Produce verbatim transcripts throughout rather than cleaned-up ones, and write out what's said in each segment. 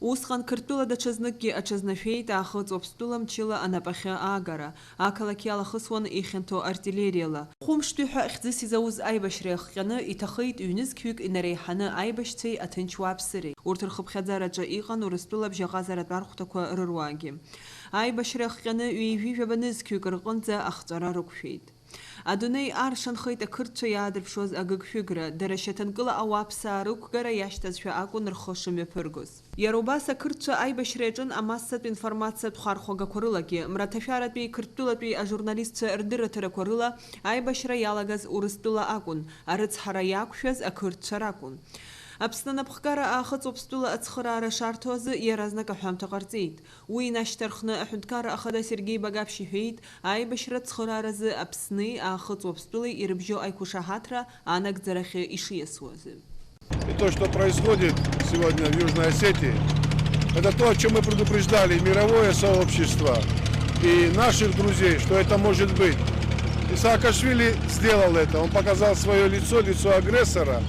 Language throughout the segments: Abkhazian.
Усҟан Қырҭтәыла даҽазныкгьы аҽазнашәеит Аахыҵ Уаԥстәыла мчыла анапахьы аагара. Ақалақь иалахысуан ихьанҭоу артиллериала. Хәымштәи ҳәа хьӡыс изауз аибашьра иахҟьаны иҭахеит ҩнызқьҩык инареиҳаны аибашьцәеи аҭынч уааԥсыреи. Урҭ рхыԥхьаӡараҿы иҟан Урыстәыла абжьаҟазаратә архәҭақәа рыруаагьы. Аибашьра иахҟьаны ҩажәижәаба нызқьҩык рҟынӡа ахҵәара рықәшәеит. Адунеи аршанхеит ақырҭцәа иаадырԥшуаз агыгшәыгра, дара шьаҭанкыла ауааԥсаа рықәгара иашьҭазшәа акәын рхы шымҩаԥыргоз. Иара убас ақырҭцәа аибашьра иаҿын амассатә информациатә хархәагақәа рылагьы, мраҭашәаратәи Қырҭтәылатәи ажурналистцәа рдырраҭарақәа рыла аибашьра иалагаз Урыстәыла акәын, арыцҳара иақәшәаз ақырҭцәа ракәын. Аԥсны анапхгара Аахыҵ Уаԥстәыла ацхыраара шарҭо азы иаразнак аҳәамҭа ҟарҵеит. Уи инашьҭарххны аҳәынҭқарра ахада Сергеи Багаԥшь иҳәеит, аибашьра ацхырааразы Аԥсни Аахыҵ Уаԥстәылеи ирыбжьоу аиқәышаҳаҭра анагӡарахьы ишиасуазы. И то, что происходит сегодня в Южной Осетии, это то, о чем мы предупреждали и мировое сообщество, и наших друзей, что это может быть. И Саакашвили сделал это. Он показал свое лицо, лицо агрессора,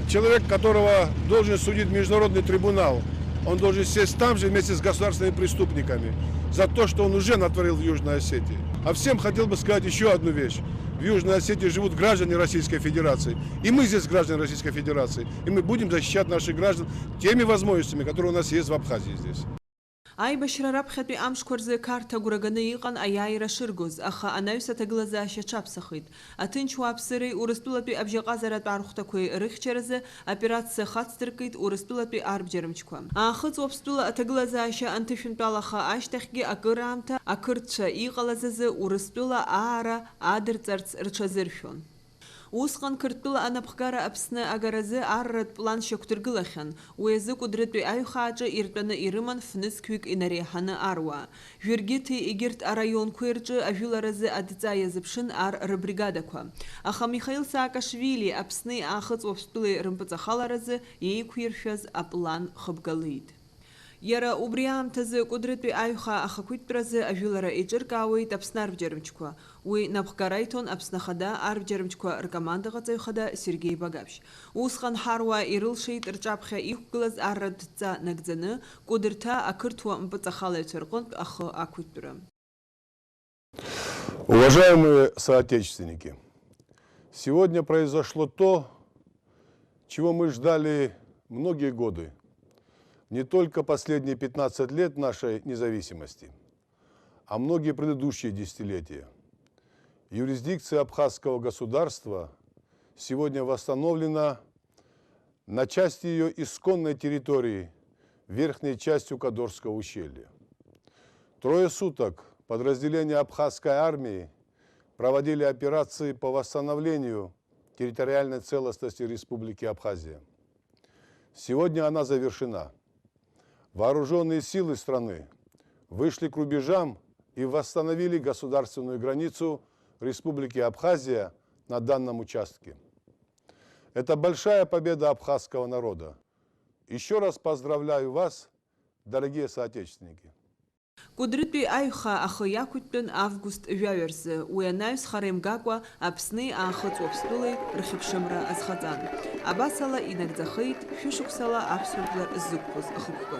человек, которого должен судить международный трибунал. Он должен сесть там же вместе с государственными преступниками за то, что он уже натворил в Южной Осетии. А всем хотел бы сказать еще одну вещь. В Южной Осетии живут граждане Российской Федерации. И мы здесь граждане Российской Федерации. И мы будем защищать наших граждан теми возможностями, которые у нас есть в Абхазии здесь. Аибашьра раԥхьатәи амшқәа рзы Қарҭ агәра ганы иҟан аиааира шыргоз, аха анаҩс аҭагылазаашьа аҽаԥсахит. Аҭынч уааԥсыреи Урыстәылатәи абжьаҟазаратә архәҭақәеи рыхьчаразы операциа хацдыркит Урыстәылатәи арбџьармчқәа. Аахыҵ Уаԥстәыла аҭагылазаашьа анҭышәынтәалаха ашьҭахьгьы акыраамҭа ақырҭцәа иҟалаз азы Урыстәыла аара адырҵарц рҽазыршәон. Усҟан Қырҭтәыла анапхгара Аԥсны агаразы арратә план шьақәдыргылахьан, уи азы Кәыдрытәи аҩхааҿы иртәаны ирыман фнызқьҩык инареиҳаны аруаа. Жәыргьыҭи егьырҭ араионқәеи рҿы ажәыларазы адҵа иазыԥшын ар рыбригадақәа. Аха Михаил Саакашвили Аԥсни Аахыҵ Уаԥстәылеи рымпыҵахаларазы еиқәиршәаз аплан хыбгалеит. Иара убри аамҭазы Кәыдрытәи аҩхаа ахақәиҭтәразы ажәылара еиҿыркаауеит Аԥсны арбџьармчқәа. Уи напхгара иҭон Аԥсны Ахада арбџьармчқәа ркомандаҟаҵаҩ хада Сергеи Багаԥшь. Усҟан ҳаруаа ирылшеит рҿаԥхьа иқәгылаз арратә дҵа нагӡаны, Кәыдырҭа ақырҭуа мпыҵахалаҩцәа рҟынтә ахы ақәиҭтәра. Уважаемые соотечественники, сегодня произошло то, чего мы ждали многие годы, не только последние пятнадцать лет нашей независимости, а многие предыдущие десятилетия. Юрисдикция абхазского государства сегодня восстановлена на части её исконной территории, верхней частью Кадорского ущелья. Трое суток подразделения абхазской армии проводили операции по восстановлению территориальной целостности Республики Абхазия. Сегодня она завершена. Вооружённые силы страны вышли к рубежам и восстановили государственную границу Республики Абхазия на данном участке. Это большая победа абхазского народа. Ещё раз поздравляю вас, дорогие соотечественники! Кәыдрытәи аҩхаа ахы иақәиҭтәын август жәаҩа рзы, уи анаҩс хара имгакәа Аԥсни Аахыҵ Уаԥстәылеи рхьыԥшымра азхаҵан. Абасала инагӡахеит шәышықәсала аԥсуа жәлар ззықәԥоз ахықәкы.